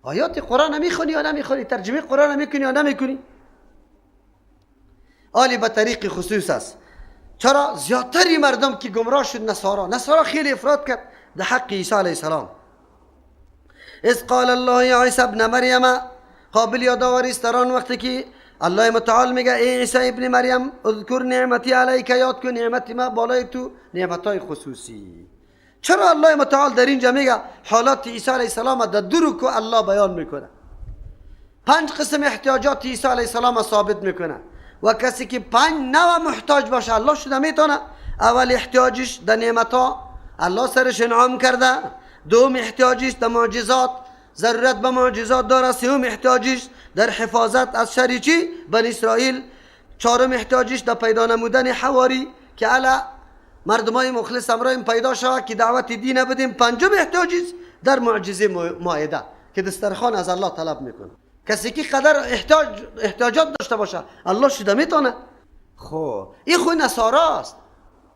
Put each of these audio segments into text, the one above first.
آیات قرآن میخونی یا نمیخونی؟ ترجمه قرآن میکنی یا نمیکنی؟ آلی به طریق خصوص است. چرا زیادتری مردم که گمراه شد نصارا خیلی افراد کرد در حق عیسی علیه السلام. اذ قال الله یا عیسی ابن مریم، قابل یادآوری است در آن وقتی که الله متعال میگه ای عیسی ابن مریم اذکر نعمتی علیک، یاد کن نعمت ما بالای تو، نعمتای خصوصی. چرا الله متعال در اینجا میگه حالات عیسی علیه السلام در دو رکوع الله بیان میکنه؟ 5 قسم احتیاجات عیسی علیه السلام ثابت میکنه و کسی که 5 نوع محتاج باشه الله شده میتونه. اول احتیاجش در نعمتها الله سرش انعام کرده، دوم احتیاجش در معجزات، ضرورت به معجزات داره، سوم احتیاجش در حفاظت از شر چی؟ بنی اسرائیل، چهارم احتیاجش در پیدا نمودن حواری که علا مردمای مخلص امرایم پیدا شود که دعوت دین بدیم، پنجم احتیاجش در معجزه مائده که دسترخوان از الله طلب میکنه. کسی که قدر احتیاجات داشته باشه الله شده میتونه. خب این خو نصارا است.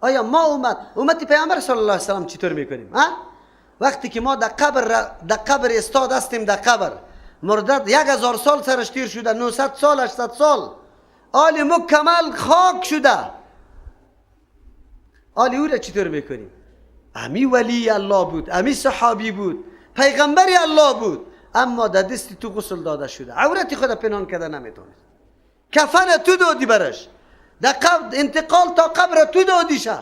آیا ما امت پیامبر صلی الله علیه و سلم چطور میکنیم؟ ها؟ وقتی که ما در قبر استاد هستیم، در قبر مرده 1000 سال سرش تیر شده، 900 سال 800 سال، آل مکمل خاک شده، آل او را چطور میکنیم؟ امی ولی الله بود، امی صحابی بود، پیغمبر الله بود، اما در دست تو غسل داده شده، عورت خود پنهان کرده نمیتونست، کفن تو دادی برش، در قبر انتقال تا قبر تو دادی شه،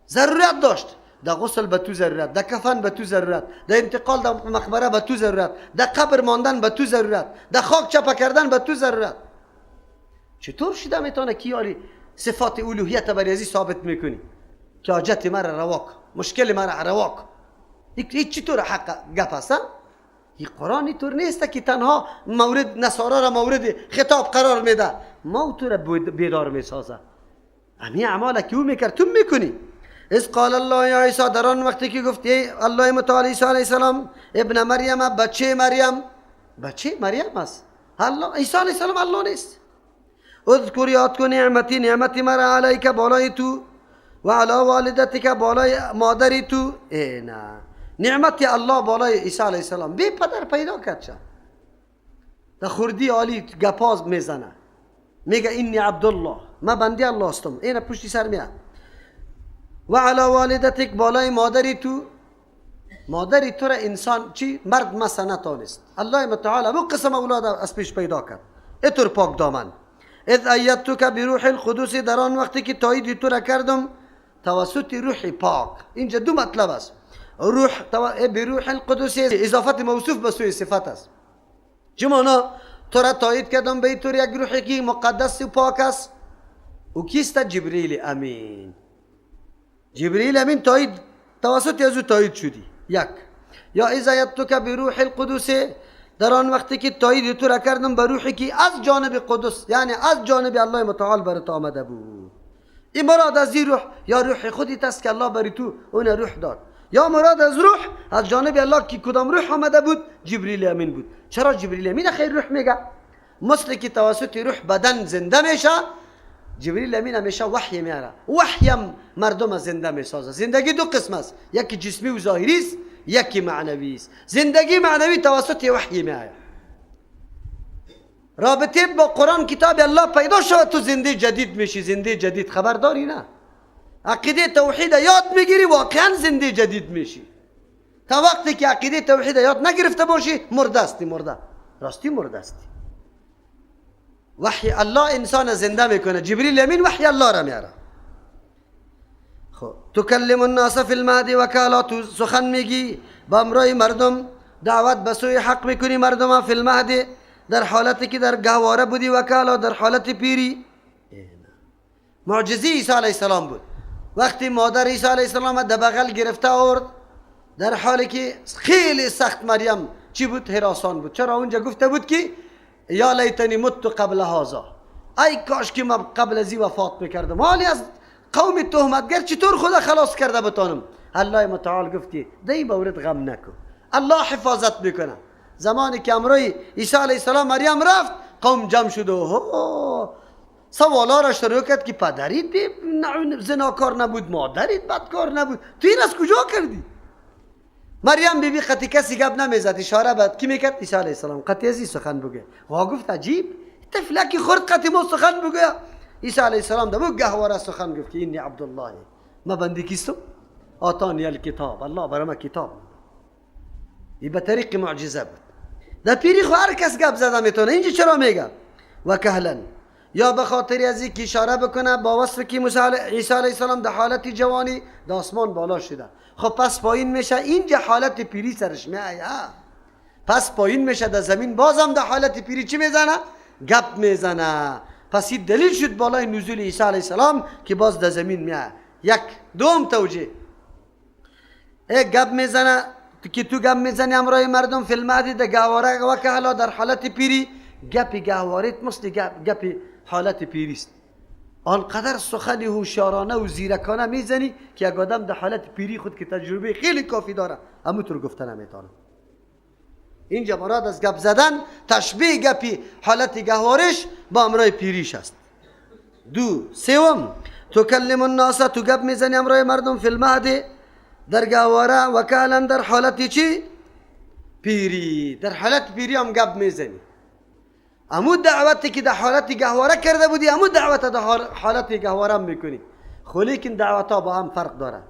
ضرورت داشت، در غسل به تو ضرورت، در کفن به تو ضرورت، در انتقال در مقبره به تو ضرورت، در قبر ماندن به تو ضرورت، در خاک چپه کردن به تو ضرورت. چطور شده میتونه که یاری صفات الوهیت بر ازی ثابت میکنی که حاجت مرا رواک، مشکل مرا رواک؟ هیچ چطور حق گپ است؟ این قرآن اینطور نیست که تنها مورد نصارا را مورد خطاب قرار میده، ما تو را بیدار میسازه. امی اعمال که او میکرد تو میکنی. اذ قال الله یا عیسی، در آن وقتی که گفت ای الله متعال عیسی علیه السلام ابن مریم، بچه مریم، بچه مریم است الله، عیسی علیه السلام الله نیست. اذکر یاد کن نعمتی، نعمتی مرا علیک بالای تو و علی والدتک بالای مادری تو. ای نه، نعمت الله بالای عیسی علیه السلام بی پدر پیدا کرد. چه در خردی عالی گپاز میزنه، میگه اینی عبدالله، من بنده الله هستم، اینا پشتی سر میاد. و علی والدتک بالای مادری تو، مادری تو را انسان چی مرد مثلا نتانست، الله متعال او قسم اولاد از پیش پیدا کرد، اتر پاک دامن. اذ ایدتک بروح القدس، در آن وقتی که تایید تو را کردم توسط روح پاک. اینجا دو مطلب است، روح بروح القدس اضافت موصوف به سوی صفت است. چه معنا؟ تو را تایید کردم به طور یک روحی که مقدس و پاک است. او کیست؟ جبریل امین. جبریل امین تایید توسط از او تایید شدی. یک یا اذا ایدتک بروح القدس، در آن وقتی که تایید تو را کردم به روحی که از جانب قدس، یعنی از جانب الله متعال بر تو آمده بود. این مراد از این روح یا روح خودت است که الله بر تو اون روح داد، یا مراد از روح از جانب الله که کدام روح آمده بود؟ جبریل امین بود. چرا جبریل امین خیر روح میگه؟ مثل که توسط روح بدن زنده میشه، جبریل امین همیشه وحی میاره، وحیم مردم زنده میسازه. زندگی دو قسم است، یکی جسمی و ظاهری است، یکی معنوی است. زندگی معنوی توسط وحی میآید. رابطه با قرآن کتاب الله پیدا شود تو زنده جدید میشی. زنده جدید خبر داری نه؟ عقیده توحید یاد میگیری واقعا زنده جدید میشی. تا وقتی که عقیده توحید یاد نگرفته باشی مرده هستی، مرده راستی مرده هستی. وحی الله انسان زنده میکنه، جبریل امین وحی الله را میاره. خب تکلم الناس فی المهد وکالا، تو سخن میگی با امرای مردم، دعوت به سوی حق میکنی مردم، فی المهد در حالتی که در گهواره بودی، وکالا در حالت پیری. معجزه عیسی علیه السلام بود. وقتی مادر عیسی علیه السلام در بغل گرفته آورد، در حالی که خیلی سخت مریم چی بود؟ هراسان بود. چرا اونجا گفته بود که یا لیتنی مت قبل هذا، ای کاش که من قبل از این وفات میکردم، حالی از قوم تهمتگر چطور خدا خلاص کرده بتانم. الله متعال گفت که در مورد غم نکن، الله حفاظت میکنه. زمانی که امرای عیسی علیه السلام مریم رفت، قوم جمع شد و سوالا را شروع کرد که پدریت زناکار نبود، مادریت بدکار نبود، تو این از کجا کردی؟ مریم بی بی قطی کسی گپ نمیزد، اشاره بعد کی میکرد؟ عیسی علیه السلام قطی ازی سخن بگه. و گفت عجیب، طفلکی خرد قطی ما سخن بگه. عیسی علیه السلام دمو گهواره سخن گفت که اینی عبدالله، ما بنده کیستم؟ آتانی الکتاب، الله برای ما کتاب. ای به طریق معجزه بود. در پیری خو هر کس گپ زده میتونه. اینجا چرا میگه و کهلا؟ یا به خاطر از اینکه اشاره بکنه با وصف که عیسی علیه السلام در حالت جوانی در آسمان بالا شده. خب پس پایین میشه، اینجا حالت پیری سرش میایه، پس پایین میشه در زمین، بازم در حالت پیری چی میزنه؟ گپ میزنه. پس این دلیل شد بالای نزول عیسی علیه السلام که باز در زمین میایه. یک دوم توجیه، ای گپ میزنه که تو گپ میزنی امرای مردم فی المهد در گهواره و کهلا در حالت پیری، گپ گهوارت مثل گپ حالت پیری است. آنقدر سخن هوشیارانه و زیرکانه میزنی که یک آدم در حالت پیری خود که تجربه خیلی کافی داره همونطور گفته نمیتونه. اینجا مراد از گپ زدن تشبیه گپی حالت گهوارش با امرای پیریش است. دو سوم، تکلم الناس، تو گپ میزنی امرای مردم فی المهد در گهواره و کهلا در حالت چی؟ پیری. در حالت پیری هم گپ میزنی. امو دعوتی که در حالت گهواره کرده بودی امو دعوت در حالت گهواره هم میکنی. خو لیکن دعوت ها با هم فرق داره.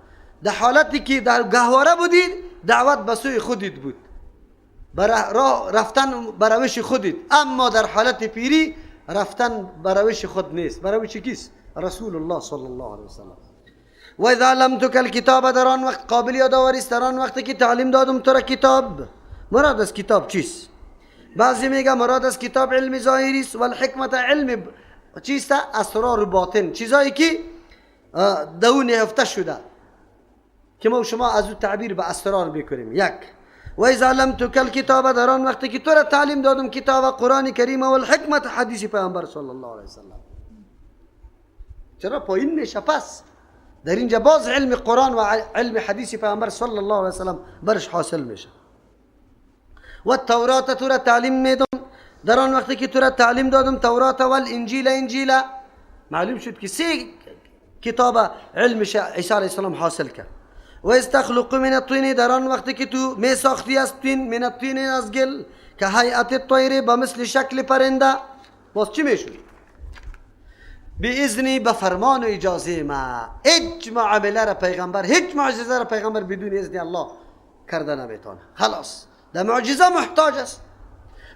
در حالتی که در گهواره بودی دعوت به سوی خودت بود، برای راه رفتن به روش خودت. اما در حالت پیری رفتن به روش خود نیست، به روش کیست؟ رسول الله صلی الله علیه وسلم. و اذا علمتک الکتاب، در آن وقت قابل یادآوری است، در آن وقتی که تعلیم دادم تو را کتاب. مراد از کتاب چیست؟ بعضی میگه مراد از کتاب علم ظاهری است و الحکمت علم چیست؟ اسرار باطن، چیزایی که دو نهفته شده که ما شما از او تعبیر به اسرار میکنیم. یک، و اذا علمتک الکتاب، در آن وقتی که تو را تعلیم دادم کتاب قرآن کریم و الحکمت حدیث پیامبر صلی الله علیه وسلم. چرا پایین میشه؟ پس در اینجا باز علم قرآن و علم حدیث پیامبر صلی الله علیه وسلم برش حاصل میشه. و التورات تو را تعلیم میدم، در آن وقتی که تو را تعلیم دادم تورات و الانجیل انجیل، معلوم شد که سه کتاب علم عیسی علیه السلام حاصل کرد. و اذ تخلق من الطین، در آن وقتی که تو می ساختی از طین، من الطین از گل، که هیئت الطیر به مثل شکل پرنده، باز چی میشد؟ باذنی، به فرمان و اجازه ما. هیچ معامله را پیغمبر، هیچ معجزه را پیغمبر بدون اذن الله کرده نمیتونه. خلاص در معجزه محتاج است.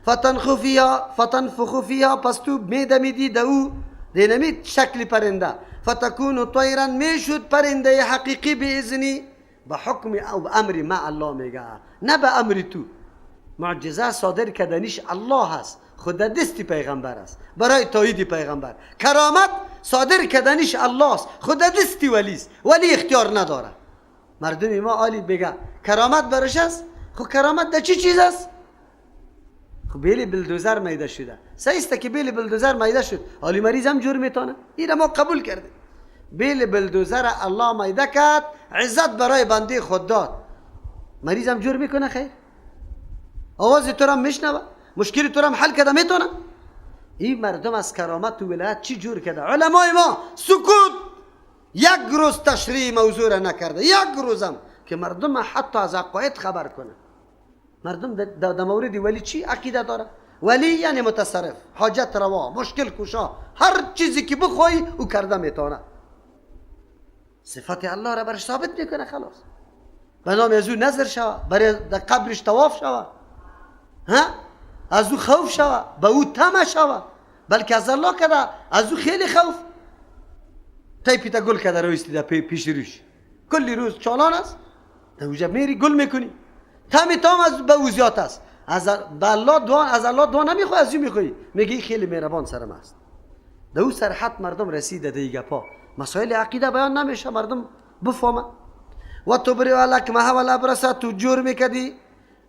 فتنفخ فیها، فتنفخ فیها، پس تو میدمیدی در او دینمیت شکل پرنده، فتکون طیرا، میشد پرنده حقیقی باذنی، به حکم او امر ما الله میگه، نه به امر تو. معجزه صادر کردنیش الله هست، خود دست پیغمبر است برای تایید پیغمبر. کرامت صادر کردنیش الله است، خود دست ولی است، ولی اختیار نداره. مردم ما عالی بگه کرامت برش است، خب کرامت در چی چیز است؟ خب بیل بلدوزر میده شده، صحیح است که بیل بلدوزر میده شد، عالی مریض هم جور میتونه، این ما قبول کرده. بیل بلدوزر الله میده کرد، عزت برای بنده خود داد، مریض هم جور میکنه، خیر آواز تو را میشنوه، مشکل تو را حل کرده میتونه. این مردم از کرامت و ولایت چی جور کرده؟ علمای ما سکوت، یک روز تشریح موضوع را نکرده، یک روزم که مردم حتی از عقاید خبر کنه. مردم در مورد ولی چی عقیده داره؟ ولی یعنی متصرف، حاجت روا، مشکل کشا، هر چیزی که بخوای او کرده میتونه. صفت الله را برش ثابت میکنه، خلاص. به نام از او نظر شوه، برای در قبرش طواف شوه، ها، از او خوف شوه، به او طمع شوه، بلکه از الله کرده از او خیلی خوف. تیپی تا گل کرده رویستی در پیش روش، کلی روز چالان است، در اوجه میری گل میکنی، تمی تام از به او زیاد است. از الله دعا، از الله دعا نمیخوای، از او میخوای، میگی خیلی مهربان سرم است. در او سرحد مردم رسیده دیگه پا مسائل عقیده بیان نمیشه مردم بفهمه. و تبرئ الاکمه والابرص، تو جور میکدی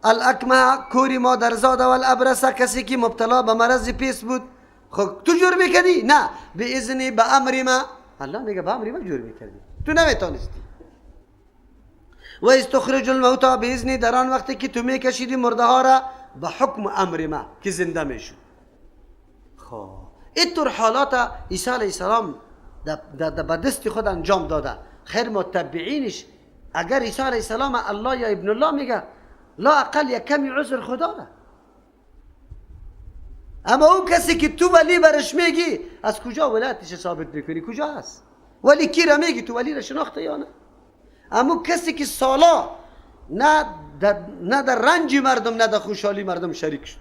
الاکمه کوری مادرزاد و الابرص کسی که مبتلا به مرض پیس بود، خب تو جور میکدی؟ نه، به اذن به امر ما. الله میگه به امر ما جور میکردی، تو نمیتونستی. و اذ تخرج الموتى باذنی، در آن وقتی که تو میکشیدی مرده ها را به حکم امر ما که زنده میشد. خب اینطور حالات عیسی علیه السلام در به دست خود انجام داده. خیر متبعینش اگر عیسی علیه السلام الله یا ابن الله میگه، لا اقل یک کمی عذر خدا را. اما اون کسی که تو ولی برش میگی، از کجا ولایتش ثابت میکنی؟ کجا هست؟ ولی کی را میگی؟ تو ولی را شناخته یا نه؟ اما کسی که سالا نه در رنج مردم نه در خوشحالی مردم شریک شد،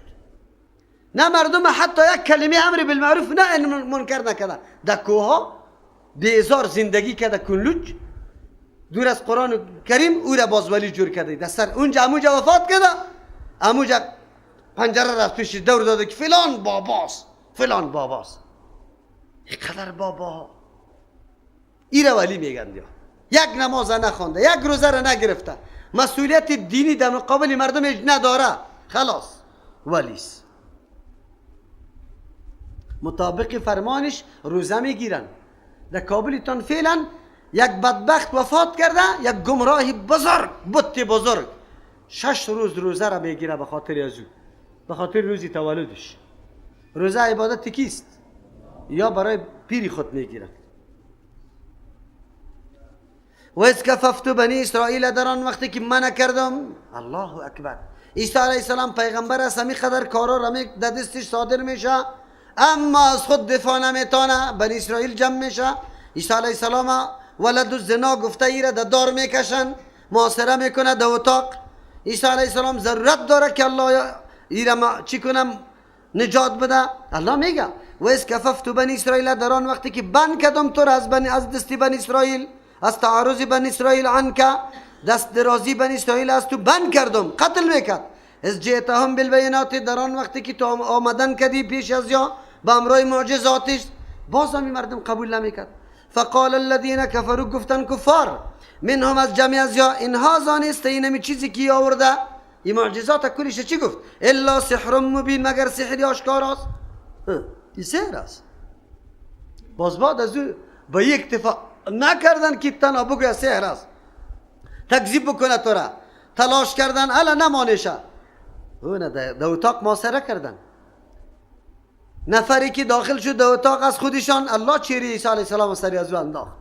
نه مردم حتی یک کلمه امر بالمعروف نه منکر نکرده، در کوها بیزار زندگی کرده، کنلوج دور از قرآن کریم، او را باز ولی جور کرده، در سر اونجا اموجا وفات کرده، اموجا پنجره را پیش دور داده که فلان باباست، فلان باباست. اینقدر بابا ای را ولی میگن. یک نماز نخوانده، یک روزه را نگرفته، مسئولیت دینی در مقابل مردم نداره، خلاص ولیست. مطابق فرمانش روزه میگیرن. در کابلتان فعلا یک بدبخت وفات کرده، یک گمراه بزرگ، بت بزرگ، 6 روز روزه را میگیره به خاطر از او، به خاطر روزی تولدش. روزه عبادت کیست؟ یا برای پیری خود میگیره. و اذ کففت بنی اسرائیل، در آن وقتی که منع کردم. الله اکبر. عیسی علیه السلام پیغمبر است، همی قدر کارا را در دستش صادر میشه، اما از خود دفاع نمیتانه. بنی اسرائیل جمع میشه، عیسی علیه السلام ولد الزنا گفته ای را در دار میکشن، محاصره میکنه در اتاق. عیسی علیه السلام ضرورت داره که الله ای را چی کنم، نجات بده. الله میگه و اذ کففت بنی اسرائیل، در آن وقتی که بند کردم تو را از دستی بنی اسرائیل، از تعارض بنی اسرائیل، عنک دست درازی بنی اسرائیل از تو بند کردم، قتل میکرد. از جئتهم بالبینات، در آن وقتی که تو آمدن کردی پیش از یا به امرای معجزاتش، باز هم مردم قبول نمیکرد. فقال الذین کفروا، گفتن کفار، منهم از جمع از یا، اینها زانست اینمی چیزی که آورده، این معجزات کلش چی گفت؟ الا سحر مبین، مگر سحری آشکار است. این سحر است. باز بعد از او به یک اتفاق نکردن که تنها بگوید سحر است، تکذیب بکنه تو را، تلاش کردن الا نمانشه. اون در اتاق محاصره کردن. نفری که داخل شد در اتاق از خودشان، الله چهره عیسی علیه السلام سری از او انداخت.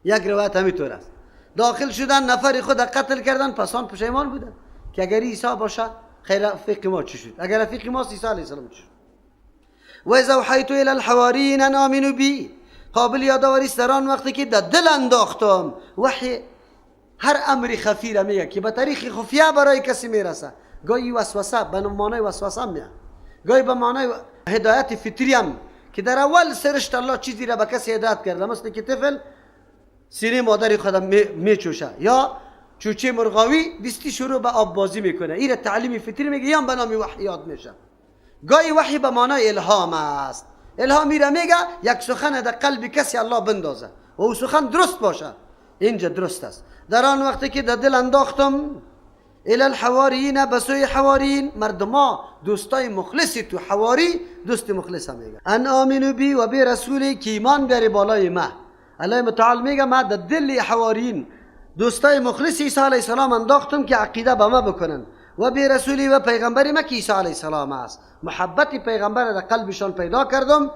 یک روایت همینطور است. داخل شدن، نفری خود قتل کردن، پس آن پشیمان بودن که اگر عیسی باشه خیر رفیق ما چی شد، اگر رفیق ما عیسی علیه السلام چی شد. و اذا اوحیت الی الحواریین ان آمنوا بی، قابل یادآوری است در آن وقتی که در دل انداختم. وحی هر امر خفی را میگه که به طریق خفیه برای کسی میرسه. گاهی وسوسه به معنای وسوسه میاد، گاهی به معنای هدایت فطری هم که در اول سرشت الله چیزی را به کسی هدایت کرده، مثل که طفل سینه مادر خود میچوشه یا چوچه مرغاوی دستی شروع به آب بازی میکنه، این تعلیم فطری میگه، یا به نام وحی یاد میشه. گاهی وحی به معنای الهام است. الهامی را میگه یک سخن در قلب کسی الله بندازه و او سخن درست باشه. اینجا درست است. در آن وقتی که در دل انداختم، الی الحواریین، به سوی حواریین، مردما دوستای مخلصی تو، حواری دوست مخلص هم میگه، ان آمنوا بی و بی رسولی، که ایمان بیاری بالای ما. الله متعال میگه ما در دل حواریین دوستای مخلص عیسی علیه السلام انداختم که عقیده به ما بکنن، و بی رسولی و پیغمبر ما که عیسی علیه السلام است. محبت پیغمبر در قلبشان پیدا کردم،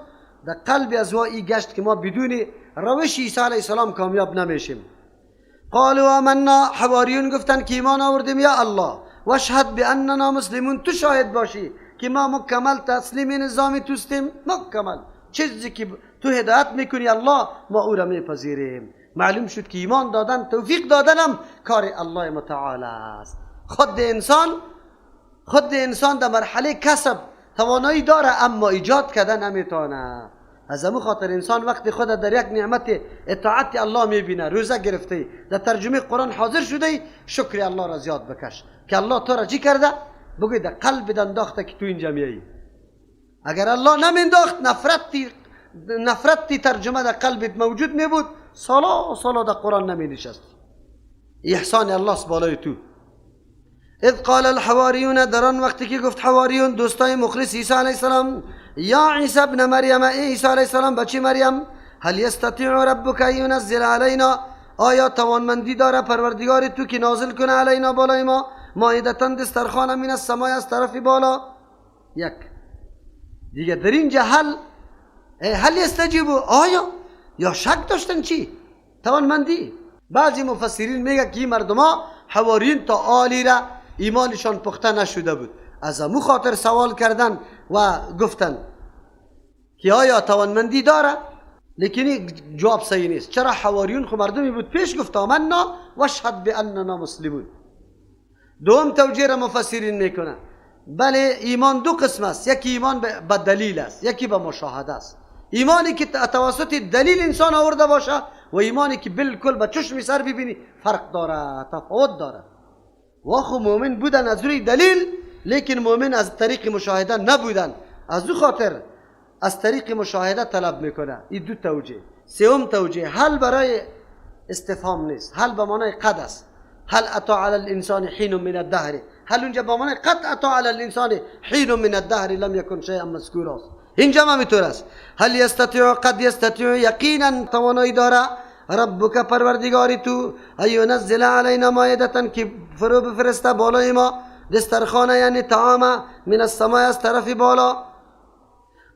در قلب از ای گشت که ما بدون روش عیسی علیه السلام کامیاب نمیشیم. قالوا آمنا، حواریون گفتن که ایمان آوردیم یا الله، واشهد باننا مسلمون، تو شاهد باشی که ما مکمل تسلیم نظام توستیم، مکمل چیزی که تو هدایت میکنی الله ما او را میپذیریم. معلوم شد که ایمان دادن، توفیق دادنم کار الله متعال است. خود انسان در مرحله کسب توانایی داره، اما ایجاد کردن نمیتونه. از همون خاطر انسان وقتی خود در یک نعمت اطاعت الله میبینه، روزه گرفته، در ترجمه قرآن حاضر شده، شکر الله را زیاد بکش که الله تو را چی کرده؟ بگوی در قلب انداخته که تو اینجا میایی. اگر الله نمینداخت، نفرت ترجمه در قلبت موجود میبود، سالا سالا در قرآن نمی نشست. احسان الله بالای تو. اذ قال الحواریون، در آن وقتی که گفت حواریون دوستای مخلص عیسی علیه السلام، یا عیسی ابن مریم، ای عیسی علیه السلام بچه مریم، هل یستطیع ربک ان ینزل علینا، آیا توانمندی داره پروردگار تو که نازل کنه علینا بالای ما مائدة دسترخوان من السماء از طرف بالا؟ یک دیگه در اینجا هل یستجیب، آیا یا شک داشتن چی توانمندی؟ بعضی مفسرین میگه که این مردما حواریین تا آلی را ایمانشان پخته نشده بود، از امو خاطر سوال کردن و گفتن که آیا توانمندی داره؟ لیکن جواب صحیح نیست. چرا حواریون خو مردمی بود پیش گفت آمنا واشهد باننا مسلمون. دوم توجیه را مفسرین میکنه، بله ایمان دو قسم است، یکی ایمان به دلیل است، یکی به مشاهده است. ایمانی که توسط دلیل انسان آورده باشه و ایمانی که بالکل به چشم سر ببینی فرق داره، تفاوت داره. و خو مؤمن بودن از روی دلیل، لیکن مؤمن از طریق مشاهده نبودن، از او خاطر از طریق مشاهده طلب میکنه. این دو توجیه. سوم توجیه، هل برای استفهام نیست، هل به معنای قد است. هل اتی علی الانسان حین من الدهر، هل اونجا به معنای قد اتی علی الانسان حین من الدهر لم یکن شیئا مذکورا است. اینجا هم همینطور است. هل یستطیع قد یستطیع، یقینا توانایی داره ربک پروردگاری تو، ان ینزل علینا مائده، که فرو بفرسته بالای ما دسترخانه، یعنی طعام من السماء، از طرف بالا.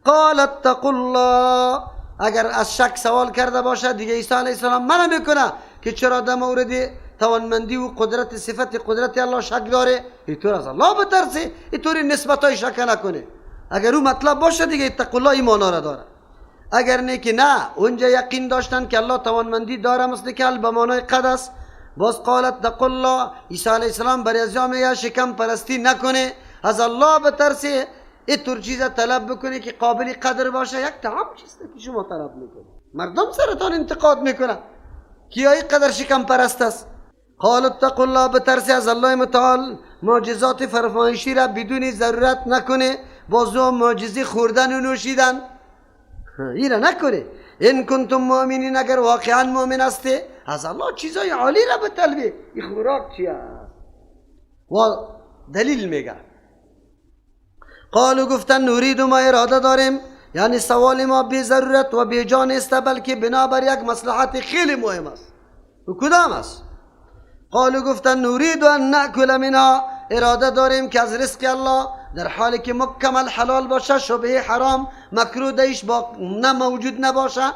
قال اتقوا الله، اگر از شک سوال کرده باشه دیگه عیسی علیه السلام منع میکنه که چرا در مورد توانمندی و قدرت صفت قدرت الله شک داره، اینطور از الله بترسه، اینطوری نسبت های شک نکنه. اگر او مطلب باشه دیگه اتقوا الله ایمان را داره. اگر نه که نه، اونجا یقین داشتن که الله توانمندی داره، مثل که به معنای قد است. باز قال اتقوا الله، عیسی علیه السلام برای از میگه شکم پرستی نکنه، از الله بترسه، اینطور چیز طلب بکنه که قابل قدر باشه. یک طعام چیست که شما طلب میکنه، مردم سرتان انتقاد میکنه که ای قدر شکم پرست است. قال اتقوا الله، بترسی از الله متعال، معجزات فرمایشی را بدون ضرورت نکنه، بازو معجزه خوردن و نوشیدن این را نکنه. ان کنتم مؤمنین، اگر واقعا مؤمن هستی از الله چیزای عالی را بطلبی. این خوراک چی است؟ و دلیل میگه. قالو گفتن نرید، ما اراده داریم، یعنی سوال ما بی ضرورت و بی جا نیست، بلکه بنابر یک مصلحت خیلی مهم است. و کدام است؟ قالو گفتن نرید ان ناکل منها، اراده داریم که از رزق الله در حالی که مکمل حلال باشه، شبهه حرام مکروه دیش با نه موجود نباشه،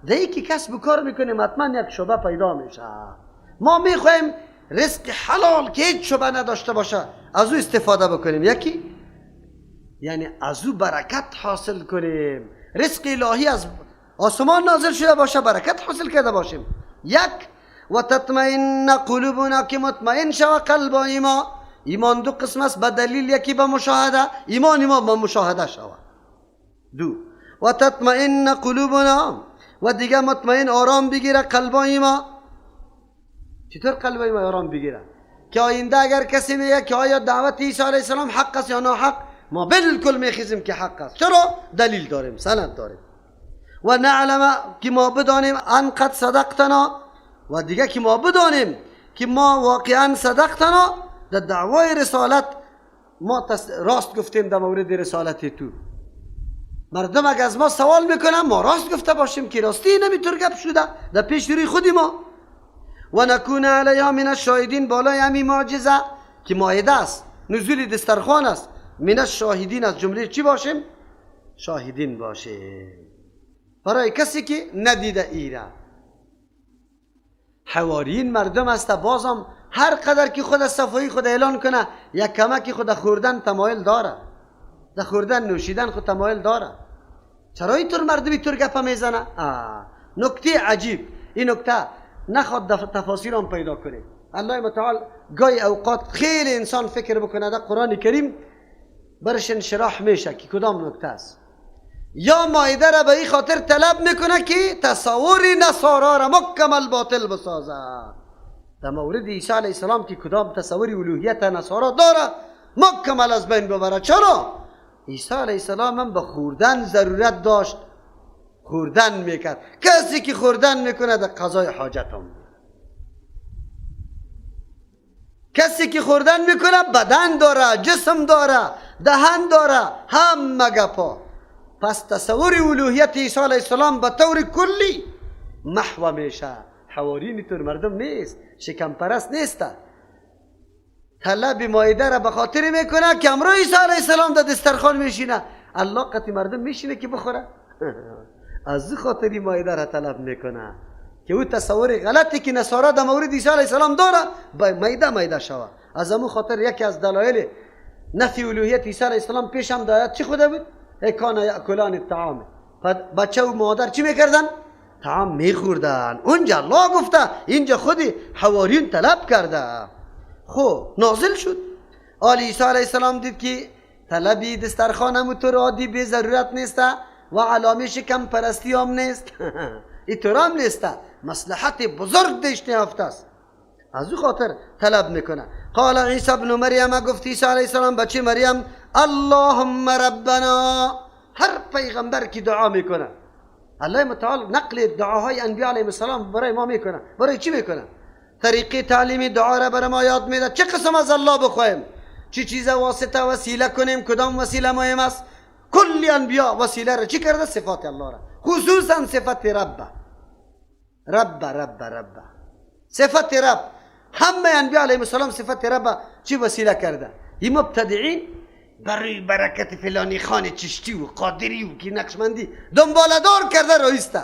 دی که کسب کار میکنیم حتما یک شبهه پیدا میشه. ما میخوایم رزق حلال که هیچ شبهه نداشته باشه از او استفاده بکنیم، یکی یعنی از او برکت حاصل کنیم، رزق الهی از آسمان نازل شده باشه، برکت حاصل کرده باشیم. یک، و تطمئن قلوبنا، که مطمئن شوه قلبای ما. ایمان دو قسم است، به دلیل یکی به مشاهده، ایمان ما به مشاهده شوه. دو، و تطمئن قلوبنا، و دیگه مطمئن آرام بگیره قلبای ما. چطور قلبای ما آرام بگیره؟ که آینده اگر کسی میگه که آیا دعوت عیسی علیه السلام حق است یا ناحق، ما بالکل میخیزیم که حق است. چرا؟ دلیل داریم، سند داریم. و نعلم، که ما بدانیم ان قد صدقتنا، و دیگه که ما بدانیم که ما واقعا صدقتنا، در دعوای رسالت ما راست گفتیم در مورد رسالت تو. مردم اگه از ما سوال میکنن ما راست گفته باشیم که راستی نمیتور گپ شده در پیش روی خودی ما. و نکون علیها من الشاهدین، بالای همی معجزه که مائده است، نزول دسترخوان است، من الشاهدین، از جمله چی باشیم؟ شاهدین باشیم. برای کسی که ندیده ایره. حواریین مردم است، بازم هر قدر که خود از صفایی خود اعلان کنه، یک کمکی خود خوردن تمایل داره، در خوردن نوشیدن خود تمایل داره. چرا اینطور مردمی طور گپه میزنه؟ نکته عجیب، این نکته نخواد تفاسیر هم پیدا کنه. الله متعال گاهی اوقات خیلی انسان فکر بکنه در قرآن کریم برش انشراح میشه که کدام نکته است. یا مائده را به این خاطر طلب میکنه که تصور نصارا را مکمل باطل بسازه. در مورد عیسی علیه السلام که کدام تصور الوهیت نصارا داره مکمل از بین ببره. چرا؟ عیسی علیه السلام هم به خوردن ضرورت داشت، خوردن میکرد. کسی که خوردن میکنه در قضای حاجت هم، کسی که خوردن میکنه بدن داره، جسم داره، دهن داره، همه گپا. پس تصور الوهیت عیسی علیه السلام به طور کلی محو میشه. حوارین طور مردم نیست، شکم پرست نیست. طلب مایده را به خاطر میکنه که امرو عیسی علیه السلام در دسترخوان میشینه. الله قطعی مردم میشینه که بخوره، از خاطری مایده را طلب میکنه که او تصور غلطی که نصارا در مورد عیسی علیه السلام داره میده میده شوه. از امو خاطر یکی از دلایل نفی الوهیت عیسی علیه السلام پیش هم دایت چی خوده بود؟ کان یاکلان الطعام. بچه و مادر چی میکردن؟ طعام میخوردن. اونجا الله گفته، اینجا خودی حواریون طلب کرده. خب نازل شد. آل عیسی علیه السلام دید که طلبی دسترخوان همونطور عادی بی ضرورت نیست و علامه شکم پرستی هم نیست، اینطور هم نیست، مصلحت بزرگ داشته یافته است. از او خاطر طلب میکنه. قال عیسی ابن مریم، گفت عیسی علیه السلام بچه مریم، اللهم ربنا. هر پیغمبر که دعا میکنه، الله متعال نقل دعاهای انبیا علیهم السلام برای ما میکنه. برای چی میکنه؟ طریقه تعلیم دعا را برای ما یاد میده. چه قسم از الله بخوایم، چه چیز واسطه وسیله کنیم، کدام وسیله مهم است. کل انبیا وسیله را چی کرده؟ صفات الله را، خصوصا صفت رب، رب رب رب، صفت رب. همه انبیا علیهم السلام صفت رب چی وسیله کرده؟ این مبتدعین برای برکت فلانی خان چشتی و قادری و کی نقشبندی دنباله دار کرده رئیسته.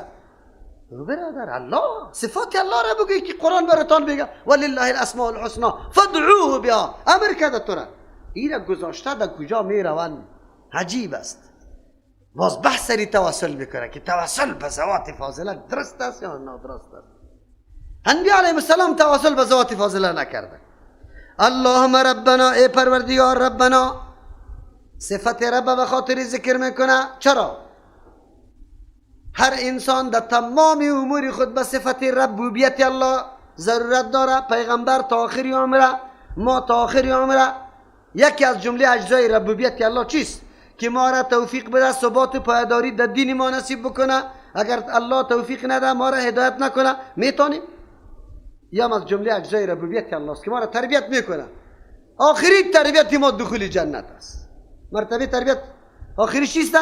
برادر الله صفات الله را بگوی که قرآن براتان بگه ولله الاسماء الحسنا فادعوه بها، امر کرده تو را. این گذاشته در کجا میروند؟ عجیب است. باز بحث سری توسل میکنه که توسل به ذوات فاضله درست است یا نادرست است. انبیا علیهم السلام توسل به ذوات فاضله نکرده. اللهم ربنا، ای پروردگار ربنا، صفت رب به خاطر ذکر میکنه. چرا؟ هر انسان در تمام امور خود به صفت ربوبیت الله ضرورت داره. پیغمبر تا آخر عمره، ما تا آخر عمره. یکی از جمله اجزای ربوبیت الله چیست؟ که ما را توفیق بده، ثبات و پایداری در دین ما نصیب بکنه. اگر الله توفیق نده، ما را هدایت نکنه، میتونیم؟ یا از جمله اجزای ربوبیت الله است که ما را تربیت میکنه. آخری تربیت ما دخول جنت است. مرتبه تربیت آخری چیست؟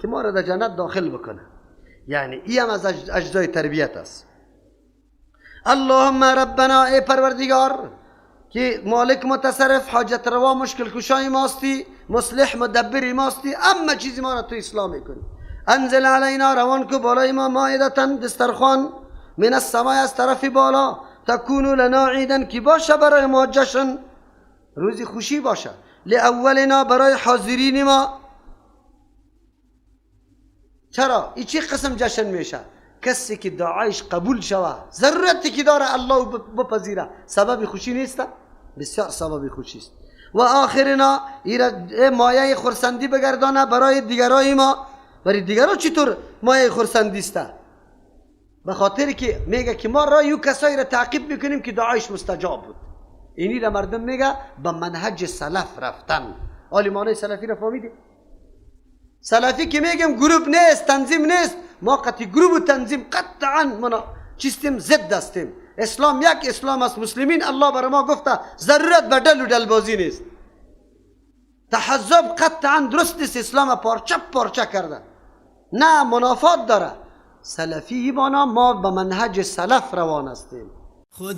که ما را در جنت داخل بکنه. یعنی این هم از اجزای تربیت است. اللهم ربنا، ای پروردگار که مالک متصرف، حاجت روا، مشکل کشای ماستی، مصلح مدبر ماستی، اما چیزی ما را تو اصلاح میکنی. انزل علینا، روان کو بالای ما، مائدة دسترخوان، من السماء از طرف بالا، تکون لنا عیدا که باشه برای ما جشن، روزی خوشی باشه، لأولنا برای حاضرین ما. چرا؟ ای چه قسم جشن میشه؟ کسی که دعایش قبول شوه، ضرورتی که داره الله بپذیره، سبب خوشی نیست؟ بسیار سبب خوشی است. و آخرنا، مایه خرسندی بگردانه برای دیگرای ما. برای دیگرا چطور مایه خرسندی است؟ به خاطر که میگه که ما رای کسایی را تعقیب میکنیم که دعایش مستجاب بود. اینی را مردم میگه به منهج سلف رفتن. عالمانه سلفی را فهمیدی؟ سلفی که میگم گروپ نیست، تنظیم نیست. ما قطعی گروپ و تنظیم قطعا منا چیستیم، ضد هستیم. اسلام یک اسلام است، مسلمین الله بر ما گفته ضرورت به دل و دلبازی نیست. تحزب قطعا درست نیست، اسلام پارچه پارچه کرده، نه منافات داره. سلفی مانا ما به منهج سلف روان هستیم.